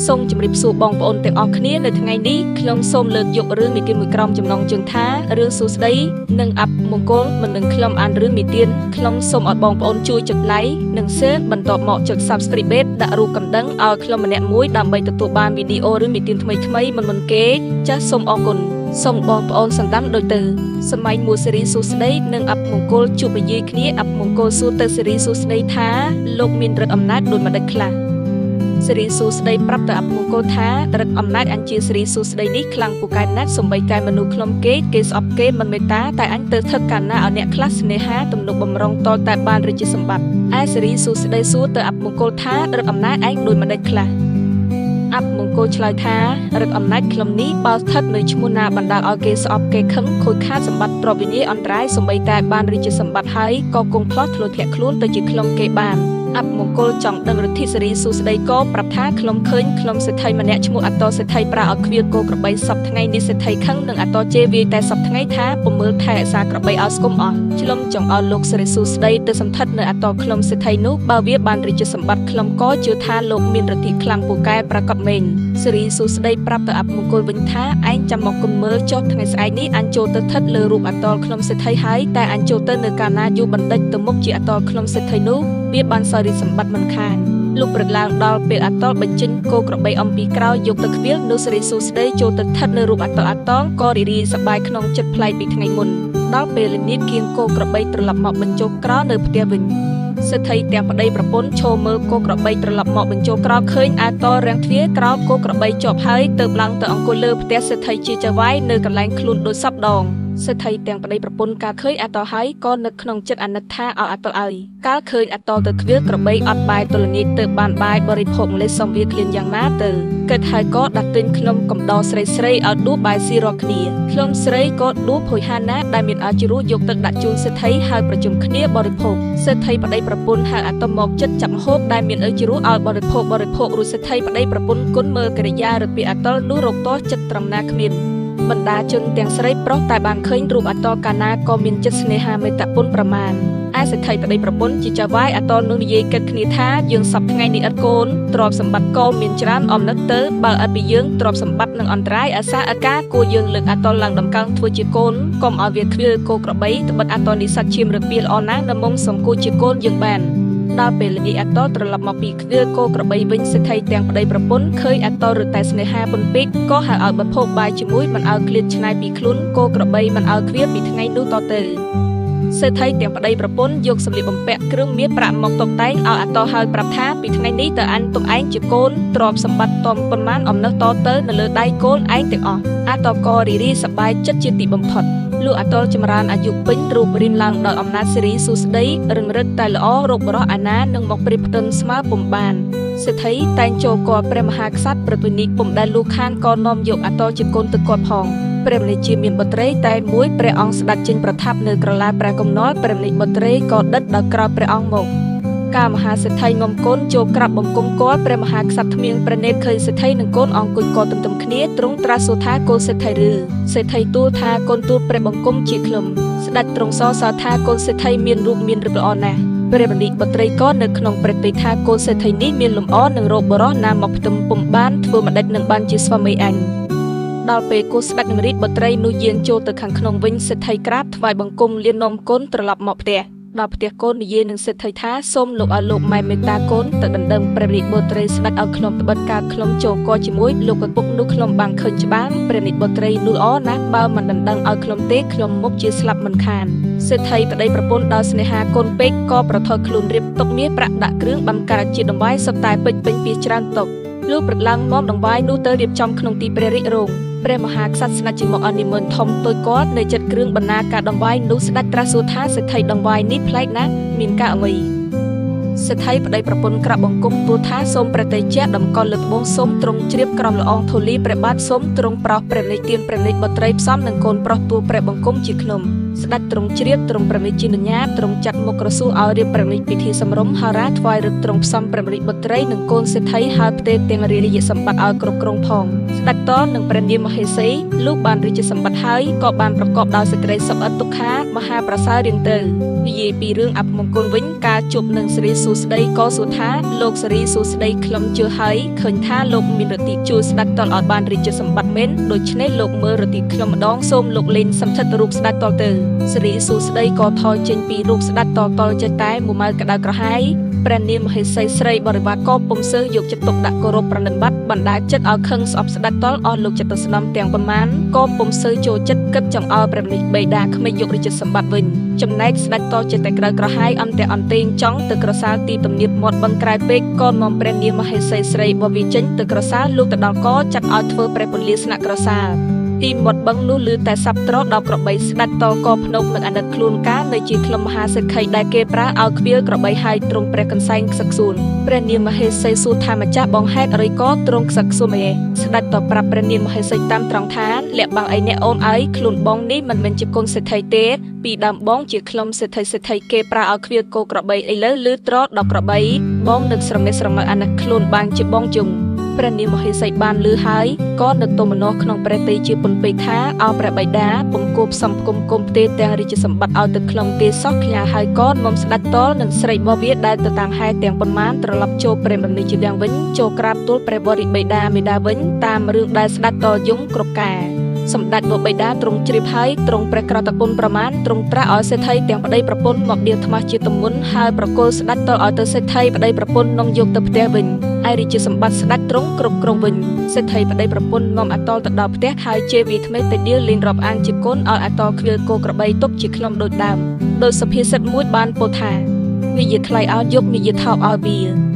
សូមជម្រាបសួរបងប្អូនទាំងអស់គ្នានៅថ្ងៃនេះខ្ញុំសូមលើកយករឿងនិទានមួយក្រុមចំណងជើងថារឿងសួស្តីនិងអពមង្គលមិននឹងខ្ញុំអានរឿងនិទានខ្ញុំសូមឲ្យបងប្អូនជួយចុច Like និង Share បន្ទាប់មកចុច Subscribe ដាក់រូបកណ្ដឹងឲ្យខ្ញុំម្នាក់មួយដើម្បីទទួលបានវីដេអូរឿងនិទានថ្មីៗមុនៗគេចាសសូមអរគុណសូមបងប្អូនសន្តានដូចទៅសម័យមួយសេរីសួស្តីនិងអពមង្គលជួបនិយាយគ្នាអពមង្គលសួរទៅសេរីសួស្តីថាលោកមានឫទ្ធិអំណាចដូចម្តេចខ្លះសេរីសួស្តីប្រាប់ទៅអពមង្គលថាឫទ្ធិអំណាចអញជាសេរីសួស្តីនេះខ្លាំងពូកែណាស់សំបីកែមនុស្សខ្លុំគេគេស្អប់គេមិនមេត្តាតែអញទៅថឹកកាលណាឲ្យអ្នកខ្លះស្នេហាទំនុកបំរុងតតែបានរាជសម្បត្តិឯសេរីសួស្តីសួរទៅអពមង្គលថាឫទ្ធិអំណាចឯងដូចម្តេចខ្លះអពមង្គលឆ្លើយថាឫទ្ធិអំណាចខ្លុំនេះបើស្ថិតនៅឈ្មោះណាបណ្ដាលឲ្យគេស្អប់គេខឹងខូចខាតសម្បត្តិទ្រព្យវិនាសអន្តរាយសំបីតែបានរាជសម្បត្តិហើយក៏គង់ផ្លោះធ្លុយធ្លាក់ខ្លួនទៅជាខ្លុំគេបានអពមង្គលចង់ដឹងឫទ្ធិសេរីសួស្តីក៏ប្រាប់ថាខ្លុំឃើញខ្លុំសេដ្ឋីម្នាក់ឈ្មោះអតសេដ្ឋីប្រាឲ្យខ្វៀលគោក្របីសពថ្ងៃនេះសេដ្ឋីខឹងនិងអតជេរវាយតែសពថ្ងៃថាពុំមើលថែអាសាក្របីឲ្យស្គមអស់ឆ្លុំចង់ឲ្យលោកសេរីសួស្តីទៅសន្ធិដ្ឋនៅអតខ្លុំសេដ្ឋីនោះបើវាបានរាជសម្បត្តិខ្លុំក៏ជឿថាលោកមានឫទ្ធិខ្លាំងពូកែប្រកបមែនសេរីសួស្តីប្រាប់ទៅអពមង្គលវិញថាឯងចាំមកគុំមើលចុះថ្ងៃស្អែកនេះអញចូលទៅស្ថិតលើរូបអតខ្លុំសេដ្ឋីហើយតែអញចូលទៅនៅកាលណាយូរបន្តិចទៅមុខជាអតខ្លុំសេដ្ឋីនោះវាបានសោយរាជសម្បត្តិមិនខានលុះព្រឹកឡើងដល់ពេលអតលបញ្ចេញគោក្របីអំពីក្រោយយកទៅខ្វៀលនោះសេរីសួស្តីចូលទៅស្ថិតនៅរូបអតលអតងក៏រីរីសប្បាយក្នុងចិត្តប្លែកពីថ្ងៃមុនដល់ពេលល្ងាចគៀងគោក្របីត្រឡប់មកបញ្ចុះក្រោនៅផ្ទះវិញសេដ្ឋីទាំងប្តីប្រពន្ធឈរមើលគោក្របីត្រឡប់មកបញ្ចុះក្រោឃើញអាតលរាំងទ្វារក្រោគោក្របីជាប់ហើយទៅឡើងទៅអង្គុយលើផ្ទះសេដ្ឋីជាចៅហ្វាយនៅកន្លែងខ្លួនដូចសពដងសេដ្ឋីទាំងប្តីប្រពន្ធកាលឃើញអាតលហើយក៏នឹកក្នុងចិត្តអាណិតថាឲ្យអាតលឲ្យកាលឃើញអាតលទៅខ្វៀលក្របីអត់បាយទលងាយទៅបានបាយបរិភោគម្លេះសំវាឃ្លានយ៉ាងណាទៅគិតហើយក៏ដាក់ទិញខ្ញុំកំដរស្រីស្រីឲ្យដួសបាយស៊ីរាល់គ្នាខ្ញុំស្រីក៏ដួសភួយហាណាដែលមានអាចជ្រុះយកទឹកដាក់ជូនសេដ្ឋីហើយប្រជុំគ្នាបរិភោគសេដ្ឋីប្តីប្រពន្ធហៅអាតមកចិត្តចាប់ហូបដែលមានអើជ្រុះឲ្យបរិភោគរួចសេដ្ឋីប្តីប្រពន្ធគុណមើលកិរិយាឬពីអាតលនោះរកតោះចិត្តត្រឹមណាគ្មានបណ្ដាជនទាំងស្រីប្រុសតែបានឃើញរូបអតលកាលណាក៏មានចិត្តស្នេហាមេត្តាពុនប្រមាណឯសេដ្ឋីប្តីប្រពន្ធជាចៅហ្វាយអតលនឹងនិយាយគិតគ្នាថាយើងសពថ្ងៃនេះឥតកូនទ្រព្យសម្បត្តិក៏មានច្រើនអំណឹកទៅបើឥតពីយើងទ្រព្យសម្បត្តិនឹងអន្តរាយអាសាអកាគួរយើងលើកអតលឡើងដំកើងធ្វើជាកូនកុំឲ្យវាខ្វៀលគោក្របីត្បិតអតលនេះសាច់ឈាមរពីល្អណាស់នៅមុំសំគួរជាកូនយើងបានដល់ពេលល្ងាចអតលត្រឡប់មកពីខ្វៀលគោក្របីវិញសេដ្ឋីទាំងប្តីប្រពន្ធឃើញអតលរត់តែស្នេហាពុនពេកក៏ហៅឲ្យបភោគបាយជាមួយមិនឲ្យឃ្លាតឆ្ងាយពីខ្លួនគោក្របីមិនឲ្យខ្វៀលពីថ្ងៃនោះតទៅសេដ្ឋីទាំងប្តីប្រពន្ធយកសម្លៀកបំពាក់គ្រឿងមាសប្រាក់មកតុបតែងឲ្យអតលហើយប្រាប់ថាពីថ្ងៃនេះទៅអញទុកឯងជាកូនទ្រព្យសម្បត្តិតមប៉ុន្មានអំណឹះតទៅនៅលើដៃកូនឯងទាំងអស់អតលក៏រីរីសប្បាយចិត្តជាទីបំផុតលុះអតលចម្រើនអាយុពេញរូបរាងឡើងដោយអំណាចសេរីសួស្តីរឹងរិតតែល្អរកបរោះអាណានឹងមកប្រៀបផ្ទឹមស្មើពុំបានសេដ្ឋីតែងចូលគាល់ព្រះមហាក្សត្រព្រឹទ្ធានីពុំដែលលុះខានក៏នាំយកអតលជាកូនទៅគាល់ផងព្រះមនីជាមានបុត្រីតែមួយព្រះអង្គស្ដេចចេញប្រថាប់នៅក្រឡាព្រះកំណល់ព្រះមនីបុត្រីក៏ដិតដល់ក្រោយព្រះអង្គមកកាលមហាសេដ្ឋីងំកូនចូលក្រាបបង្គំគាល់ព្រះមហាក្សត្រថ្មៀងព្រះនេត្រឃើញសេដ្ឋីនិងកូនអង្គុយកទន្ទឹមគ្នាទ្រង់ត្រាស់សួរថាកូនសេដ្ឋីឬសេដ្ឋីទូលថាកូនទូលព្រះបង្គំជាខ្លឹមស្ដេចទ្រង់សរសើរថាកូនសេដ្ឋីមានរូបមានរឹបល្អណាស់ព្រះមនីបុត្រីក៏នៅក្នុងព្រះទ័យថាកូនសេដ្ឋីនេះមានលំអនិងរោគបរោះណាមកផ្ទឹមពុំបានធ្វើម្ដេចនឹងបានជាស្វាមីអញដល់ពេលគោស្ដេចនរាជបុត្រីនោះយាងចូលទៅខាងក្នុងវិញសេដ្ឋីក្រាបថ្វាយបង្គំលានាំកូនត្រឡប់មកផ្ទះដល់ផ្ទះកូននិយាយនឹងសេដ្ឋីថាសូមលោកឲ្យលោកម៉ែមេត្តាកូនទៅដណ្ដើមព្រះរាជបុត្រីស្ដេចឲ្យខ្ញុំត្បិតការខ្ញុំចូលកជាមួយលោកឪពុកនោះខ្ញុំបានឃើញច្បាស់ព្រះរាជបុត្រីនោះល្អណាស់បើមិនដណ្ដឹងឲ្យខ្ញុំទេខ្ញុំមុខជាស្លាប់មិនខានសេដ្ឋីប្តីប្រពន្ធដោយស្នេហាកូនពេកក៏ប្រថុយខ្លួនរៀបទុកមាសប្រាក់ដាក់គ្រឿងបំការជាដង្វាយសុទ្ធតែពេជ្រពេញពីច្រើនតុកលុះព្រឹកឡើងនាំដង្វាយនោះទៅរៀបចំក្នុងទីព្រះរាជរោងព្រះមហាក្សត្រស្ដេចជាមកអនិមន្តធំតូចគាត់នៅចិត្តគ្រឿងបណ្ណាការដង្វាយនោះស្ដេចត្រាស់សួរថាសេដ្ឋីដង្វាយនេះប្លែកណាស់មានការអ្វីសេដ្ឋីប្តីប្រពន្ធក្រាបបង្គំទូលថាសូមព្រះតេជៈតម្កល់លើត្បូងសូមទ្រង់ជ្រាបក្រោមល្អងធូលីព្រះបាទសូមទ្រង់ប្រោសព្រះនេទានព្រះនេបុត្រីផ្សំនឹងកូនប្រុសទូលព្រះបង្គំជាខ្ញុំស្ដេចទ្រង់ជ្រាបទ្រង់ព្រះមេជានុញ្ញាទ្រង់ចាត់មុខក្រសួងឲ្យរៀបព្រះនេពិធីសម្រុំហោរាថ្វាយរឹកទ្រង់ផ្សំព្រះមេបុត្រីនិងកូនសេដ្ឋីហើយផ្ទេរទាំងរាជសម្បត្តិឲ្យគ្រប់គ្រងផងស្ដេច ដេចតលនិងព្រះនាងមហេសីលុះបានរាជសម្បត្តិហើយក៏បានប្រកបដោយសេចក្តីសុខឥតទុក្ខាមហាប្រសើររៀងទៅនិយាយពីរឿងអពមង្គលវិញការជួបនឹងសិរីសួស្តីក៏សួរថាលោកសិរីសួស្តីខ្ញុំជឿហើយឃើញថាលោកមានរតិជួយស្ដេចតលឲ្យបានរាជសម្បត្តិមែនដូច្នេះលោកមើលរតិខ្ញុំម្ដងសូមលោកលេងសំថិតរូបស្ដេចតលទៅសិរីសួស្តីក៏ថយចេញពីរូបស្ដេចតលតលចេះតែមួយម៉ៅក្តៅក្រហាយព្រះនាងមហេសីស្រីបរិវារក៏ពុំសូវយកចិត្តទុកដាក់គោរពប្រណិប័តបណ្ដាចិត្តឲ្យខឹងស្អប់ស្ដេចតលអស់លោកចិត្តស្នំទាំងប៉ុន្មានក៏ពុំសូវចូលចិត្តគិតចង់ឲ្យព្រះនាងបិតាក្មេកយករាជសម្បត្តិវិញចំណែកស្ដេចតលចិត្តតែក្រៅក្រហាយអន្តអន្តេងចង់ទៅក្រសាលទីទំនាបមាត់បឹងក្រៅពេកក៏នាំព្រះនាងមហេសីស្រីបវាចេញទៅក្រសាលលោកទៅដល់កចាត់ឲ្យធ្វើព្រះពលាស្នាក់ក្រសាលទីមាត់បឹងនោះឮតែសាប់ត្រដល់ក្របីស្ដេចតកភ្នំនឹងអាណិតខ្លួនកានៅជាខ្លឹមមហាសេដ្ឋីដែលគេប្រើឲ្យខ្វៀលក្របីហើយទ្រង់ព្រះកន្សែងខ្សឹកសួនព្រះនាងមហេសីសួរថាម្ចាស់បងហេតុអ្វីក៏ទ្រង់ខ្សឹកសួនម្ល៉េះស្ដេចតប្រាប់ព្រះនាងមហេសីតាមត្រង់ថាលាក់បាំងអីអ្នកអូនអើយខ្លួនបងនេះមិនមែនជាកូនសេដ្ឋីទេពីដើមបងជាខ្លឹមសេដ្ឋីគេប្រើឲ្យខ្វៀលគោក្របីឥឡូវឮត្រដល់ក្របីបងនឹកស្រមេស្រមៅអាណិតខ្លួនបានជាបងជុំព្រះនាងមហេសីបានឮហើយក៏នឹកទោមនស្សក្នុងព្រះទ័យជាពុនពេកថាអោព្រះបិតាពុំគួបសំគុំគុំផ្ទេទាំងរាជសម្បត្តិឲ្យទៅខ្លងគេសោះខ្ញាហើយក៏នាំស្ដេចតលនិងស្រីបវាដែលទៅតាមហែទាំងប៉ុន្មានត្រឡប់ចូលព្រះមនីជាយ៉ាងវិញចូលក្រាបទូលព្រះបរិបិតាមេដាវិញតាមរឿងដែលស្ដេចតលយងគ្រប់ការសម្ដេចបិតាទ្រង់ជ្រាបហើយទ្រង់ព្រះក្រតគុណប្រមាណទ្រង់ត្រាស់ឲ្យសេដ្ឋីទាំងប្តីប្រពន្ធមកដៀលថ្មាស់ជាទម្ងន់ហើយប្រគល់ស្ដេចតលឲ្យទៅសេដ្ឋីប្តីប្រពន្ធនាំយកទៅផ្ទះវិញឯរាជសម្បត្តិស្ដេចទ្រង់គ្រប់គ្រងវិញសេដ្ឋីប្តីប្រពន្ធនាំអាតលទៅដល់ផ្ទះហើយជេរវាថ្មីទៅដៀលលេងរាប់អានជាកូនឲ្យអាតលខ្វៀលគោក្របីទុកជាខ្លឹមដូចដើមដោយសុភាសិតមួយបានពោលថានិយាយថ្លៃឲ្យយកនិយាយថោកឲ្យវា